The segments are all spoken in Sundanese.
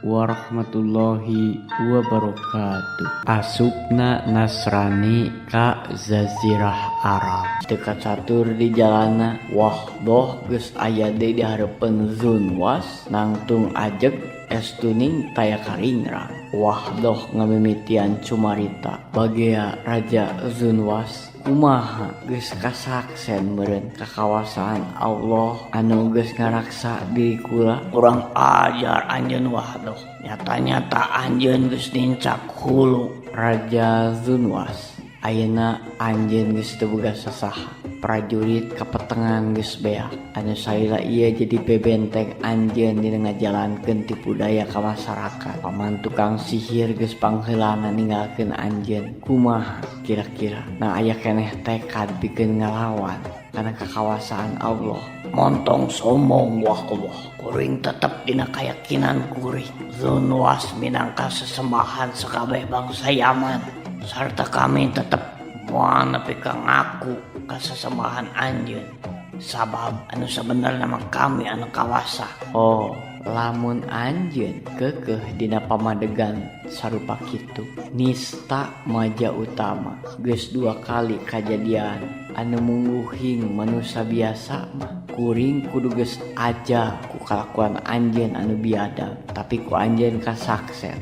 Warahmatullahi wabarakatuh. Asupna Nasrani ka Zazirah Arab. Teu kacatur di jalana, Wahdoh geus aya deui di hareupeun Zunwas nangtung ajeg estuning taya karingrang. Wahdoh ngamimitian cumarita, "Bagea Raja Zunwas, kumaha geus kasaksen meureun kakawasaan Allah anu geus ngaraksa diri kula?" Kurang ajar anjeun, Wahdoh. Nyata-nyata anjeun geus nincak hulu. Raja Zunwas, ayeuna anjeun geus teu boga sasaha. Prajurit kapetengan geus beak anu salila ieu jadi bebenteng anjeun dina ngajalankeun tipu daya ka masyarakat. Paman tukang sihir geus pangheulana ninggalkeun anjeun. Kumaha kira-kira, nah aya keneh tekad pikeun ngalawan kana kakawasaan Allah? Montong sombong, Wahdoh. Kuring tetep dina kayakinan kuring. Zunwas minangka sesembahan sakabeh bangsa Yaman. Sarta kami tetep moal nepi ka ngaku ka sesembahan anjeun. Sabab anu sabenerna mah kami anu kawasa. Oh, lamun anjeun keukeuh dina pamadegan sarupa kitu, nista maja utama. Geus dua kali kajadian anu mungguhing manusia biasa mah kuring kudu geus aja ku kalakuan anjeun anu biadab, tapi ku anjeun kasaksen.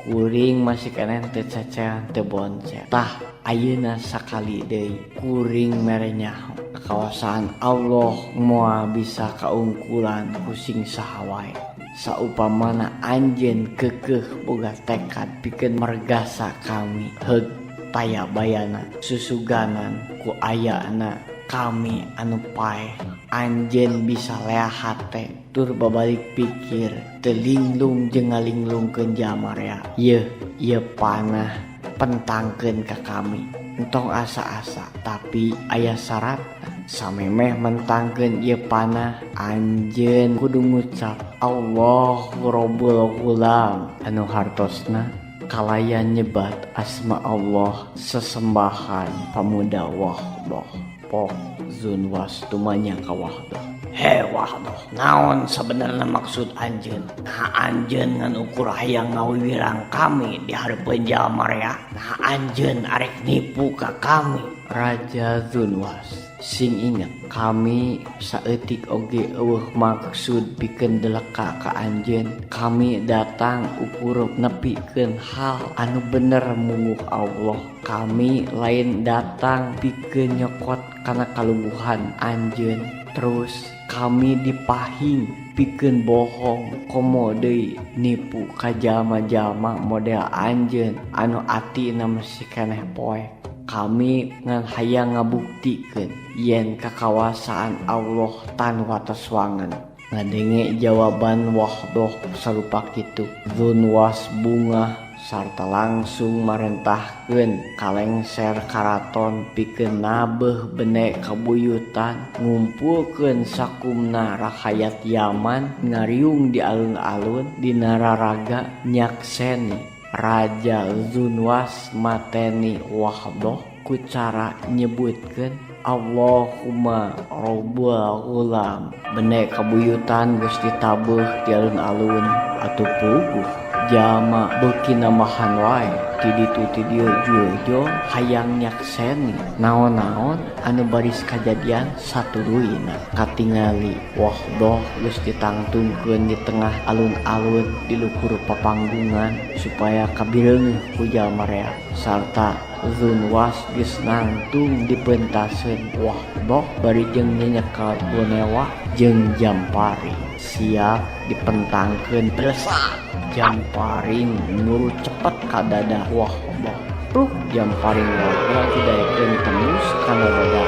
Kuring masih keneh teu cecean teu boncet. Tah, ayeuna sakali deui kuring mere nyaho, kakawasaan Allah moal bisa kaungkulan ku sing saha wae. Saupamana anjeun keukeuh boga tekad pikeun mergasa kami, heug taya bayana susuganan ku ayana kami anu paeh, anjeun bisa leah hate tur babalik pikir, teu linglung jeung ngalinglungkeun jalma rea. Yeuh, ieu panah pentangkeun ka kami, entong asa-asa, tapi aya syarat. Samemeh mentangkeun ieu panah, anjeun kudu ngucap "Allahu Rabbul Ghulam", anu hartosna kalayan nyebat asma Allah sesembahan pamuda Wahdoh. Pok Zunwas tumanya ka Wahdoh. He Wahdoh, naon sebenarnya maksud anjeun? Nah, anjeun ngan ukur hayang ngawiwirang kami di hareupeun jalma rea? Nah, anjeun arek nipu ka kami? Raja Zunwas, sing inget, kami saeutik oge euweuh maksud pikeun deleka ka anjeun. Kami datang ukur nepikeun hal anu bener mungguh Allah. Kami lain datang pikeun nyokot kana kalubuhan anjeun. Terus kami dipahing pikeun bohong, komo deui nipu ka jalma-jalma model anjeun anu atina masih keneh poek. Kami ngan hayang ngabuktikeun yen kakawasaan Allah tan wates wangen. Ngadenge jawaban Wahdoh sarupa kitu, Zunwas bungah sarta langsung marentahkeun ka lengser karaton pikeun nabeuh bene kabuyutan, ngumpulkeun sakumna rakayat Yaman ngariung di alun-alun dina raraga nyakseni Raja Zunwas mateni Wahdoh ku cara nyebutkeun "Allahumma Rabbul Ghulam". Bene kabuyutan geus ditabeuh di alun-alun, atuh puguh jalma beuki nambahan wae ti ditu ti dieu juljul hayang nyakseni naon-naon anu baris kajadian. Satuluyna katingali Wahdoh geus ditangtungkeun di tengah alun-alun di luhur papanggungan supaya kabireungeuh ku jalma rea, sarta Zunwas geus nangtung dipentaseun Wahdoh bari jeung nyenyekal gonewa jeung jampari siap dipentangkeun. Blesak, jamparing nurut cepet ka dada Wahdoh. Pluk, jamparing warga didaekeun tembus kana dada.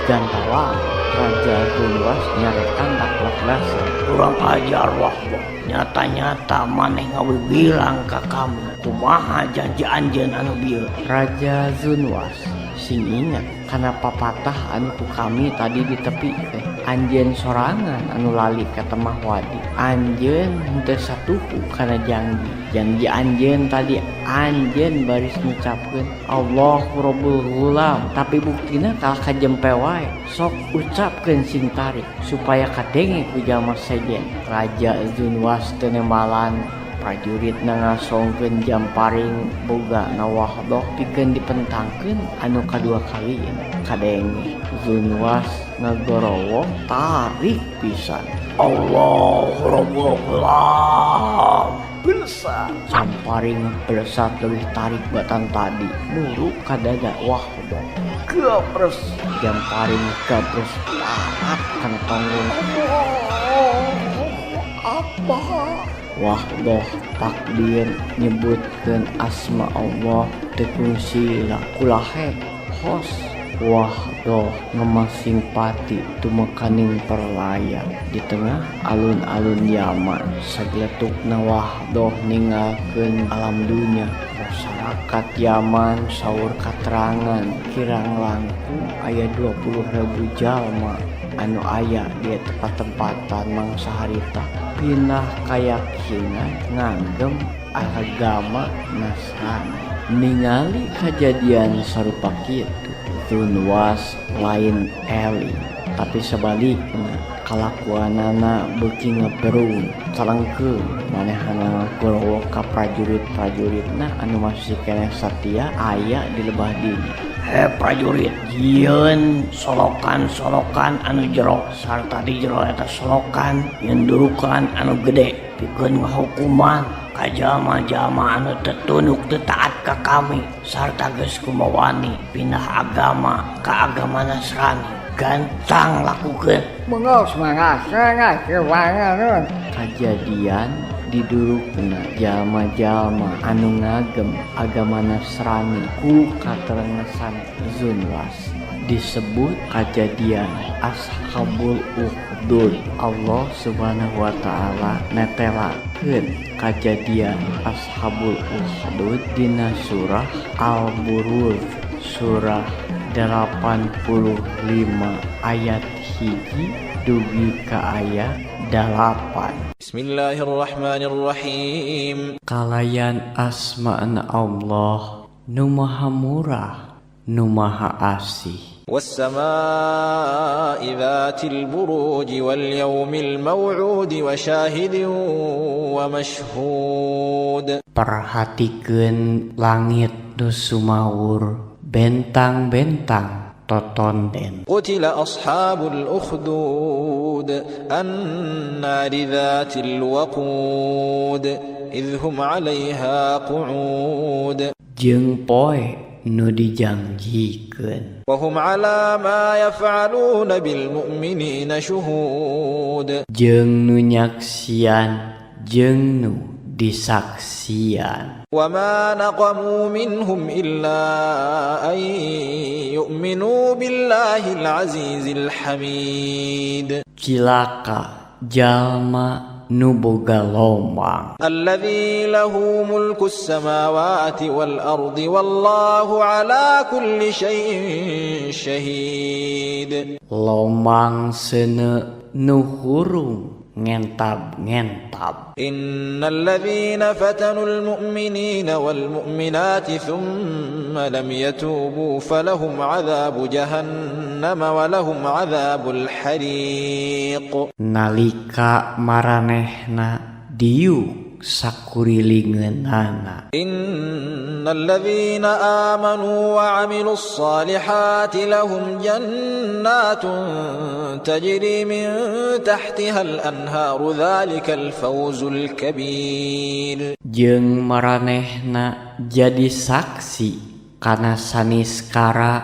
Gantawa Raja Zunwas nyarekan taklak-lasan. Kurang ajar, Wahdoh. Nyata-nyata maneh ngawiwirang ka kami. Kumaha janji anjeun anu bieu? Raja Zunwas, sing inget kana papatah anu ku kami tadi ditepikeun. Anjeun sorangan anu lali ka temah wadi. Anjeun henteu satuhu kana janji janji anjeun tadi. Anjeun baris ngucapkeun "Allahu Rabbul Ghulam", tapi buktina kalah kajempe wae. Sok ucapkeun sing tarik supaya kadenge ku jalma sejen. Raja Zunwas teu nembalan. Prajuritna ngasongkeun jamparing bogana Wahdoh pikeun dipentangkeun anu kadua kalina. Kadenge Zunwas ngagorowoh tarik pisan. Allah Rabbul Ghulam. Belesat. Jamparing belesat leuwih tarik batan tadi muru ka dada Wahdoh. Gabres, jamparing gabres parat kana tonggong. Apa? Wahdoh takbir nyebutkeun asma Allah teu kungsi kulahe hos. Wahdoh ngemasing pati tumekaning perlaya di tengah alun-alun Yaman. Sageletukna Wahdoh ninggalkeun alam dunya. Masyarakat Yaman saur katerangan kirang langkung aya 20.000 jalma anu aya di tempat-tempatan mangsa harita pindah kayakinan ngagem agama Nasrani. Ningali kajadian sarupa kitu, Zunwas lain eling, tapi sebalikna kalakuanana beuki ngeberung calengkeung. Manehna ngagorowok ka prajurit-prajuritna anu masih keneh satia aya di lebah dinya. He prajurit, jieun solokan-solokan anu jero sarta di jero eta solokan nyieun durukan anu gede pikeun ngahukuman ka jalma-jalma anu teu tunduk teu taat ka kami sarta geus kumawani pindah agama ka agama Nasrani. Gantang lakukeun. Kajadian didurukna jalma-jalma anu ngagem agama Nasrani ku katrengesan Zunwas disebut kajadian Ashabul Ukhdud. Allah Subhanahu wa taala netelakeun kajadian Ashabul Ukhdud dina surah Al-Buruj surah 85 ayat 1 dugi ka ayat 8. Bismillahirrahmanirrahim. Kalayan asma'na Allah nu maha murah nu maha asih. والسماء ذات البروج واليوم الموعود وشاهد ومشهود. Perhatikeun langit nu sumawur, bentang-bentang totonden. قتل أصحاب الأخدود النار ذات الوقود إذ هم عليها قعود. Jeung poe nu dijangjikeun. وهم على ما يفعلون بالمؤمنين شهود. Jeung nu nyaksian jeung nu disaksian. وما نقموا منهم إلا أن يؤمنوا بالله العزيز الحميد. Cilaka jalma nu boga lomang. الذي له ملك السماوات والأرض والله على كل شيء شهيد. Lomang seuneu nu hurung ngentab-ngentab. إن الذين فتنوا المؤمنين والمؤمنات ثم لم يتوبوا فلهم عذاب جهنم ولهم عذاب الحريق. Nalika maranehna diuk sakurilingeunana. إن الذين آمنوا وعملوا الصالحات لهم جنات تجري من تحتها الأنهار ذلك الفوز الكبير. Jeung maranehna jadi saksi kana saniskara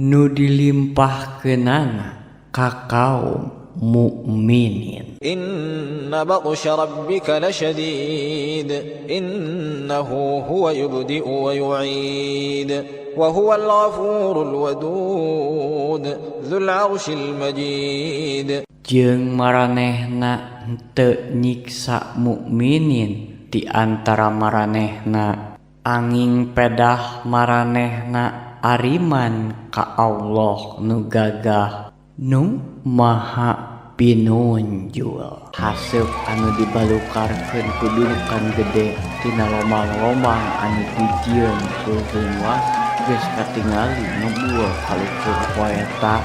nu dilimpahkeunana ka kaum mukminin. إن بطش ربك لشديد إنه هو يبدئ ويعيد وهو الغفور الودود ذو العرش المجيد. Jeung maranehna henteu nyiksa mukminin di antara maranehna, anging pedah maranehna ariman ka Allah nu gagah nu maha pinunjul. Haseup anu dibalukarkeun ku durukan gede tina lomang-lomang anu dijieun ku Zunwas geus katingali ngebul kaluhur poeta.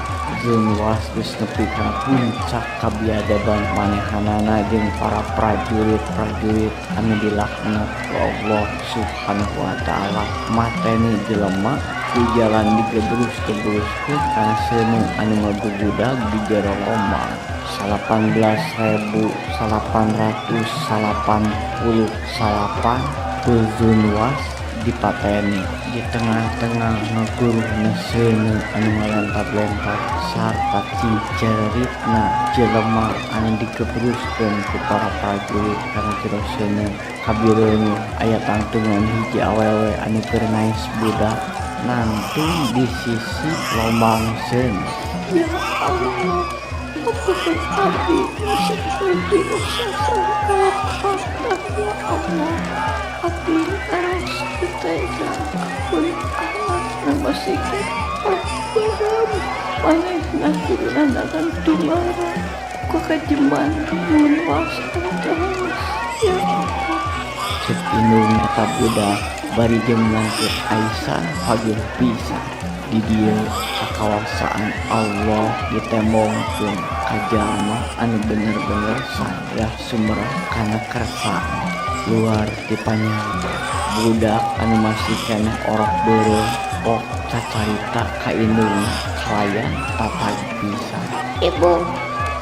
Zunwas geus nepi ka puncak kabiadaban manehanana jeung para prajurit-prajurit anu dilaknat ku Allah Subhanahu wa taala mateni jelema ku jalan digebrus-gebruskeun kana seuneu anu ngagugudag di jero lomang. 18.889 Zunwas dipateni di tengah-tengah ngaguruhna seuneu anu ngalentat-lentat sarta ciceritna jelema anu digebruskeun ku para prajurit kana jero seuneu. Kabireuneuh aya tangtungan hiji awewe anu keur ngais budak nangtung di sisi lombang seuneu. Ya Allah, apunten abdi saperti sasar kalepatan ya Allah. Abdi karaos teu tega pun anakna masih keneh beureum manehna kudu nandangan tularan ku kakejeman Zunwas anu tewas ya Allah. Cek indung eta budak bari jeung nangkut aisan pageuh pisan. Di dieu kakawasaan Allah ditembongkeun ka jalma anu bener-bener sanggah sumerep kana kersana. Luar ti panyangka budak anu masih keneh orok beureum pok cacarita ka indungna kalayan tatag pisan. Ibu,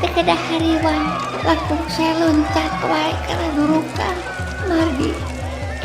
teu kedah hariwang langkung saya luncat wae kana durukan. Margi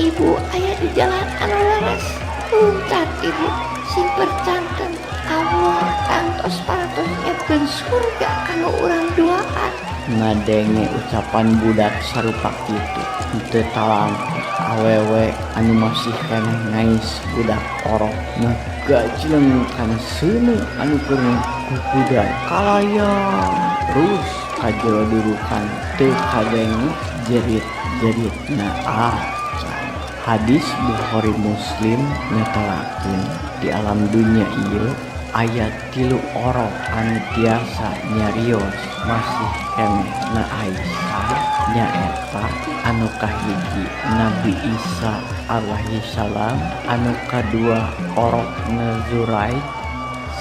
ibu aya di jalan anu leres. Luncat ibu sing percanten Allah tangtos parantos nyiapkeun surga kanggo urang duaan. Ngadenge ucapan budak sarupa kitu teu talangka awewe anu masih keneh ngais budak orok ngagajleng kana seuneu anu keur ngagugudag kalayang terus ka jero durukan teu kadenge jerit-jeritna acan. Hadis Bukhari Muslim netelakeun di alam dunya ieu aya 3 orok anu tiasa nyarios masih keneh na Aisyah nyaeta anu kahiji Nabi Isa alaihi salam, anu kadua orok Zuraij,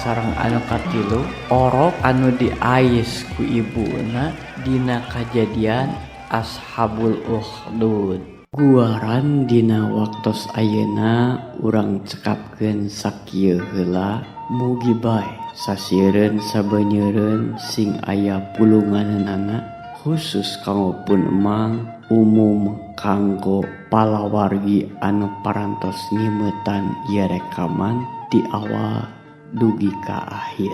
sareng anu katilu orok anu diais ku ibuna dina kajadian Ashabul Ukhdud. Guaran dina waktos ayeuna urang cekapkeun sakieu heula. Mugi bae sasieureun sabenyeureun sing aya pulunganana khusus kanggo pun emang, umum kanggo palawargi anu parantos nyimetan ieu rekaman ti awal dugi ka akhir.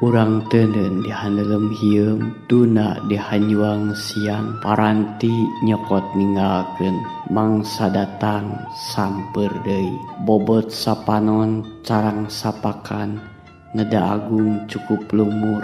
Urang teuneun di handelem hieum tuna di hanjuang siang paranti nyokot ninggalkeun mangsa datang samper deui bobot sapanon carang sapakan neda agung cukup lumur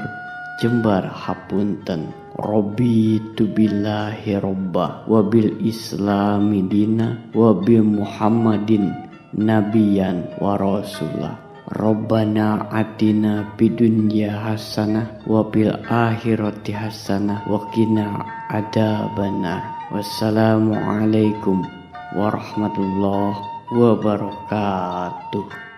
jembar hapunten. Raditu billahi robba wabil islami dina wabil muhammadin nabiyan wa rasulah. Rabbana atina fid dunya hasanah wa fil akhirati hasanah wa qina adzabannar. Wassalamualaikum warahmatullahi wabarakatuh.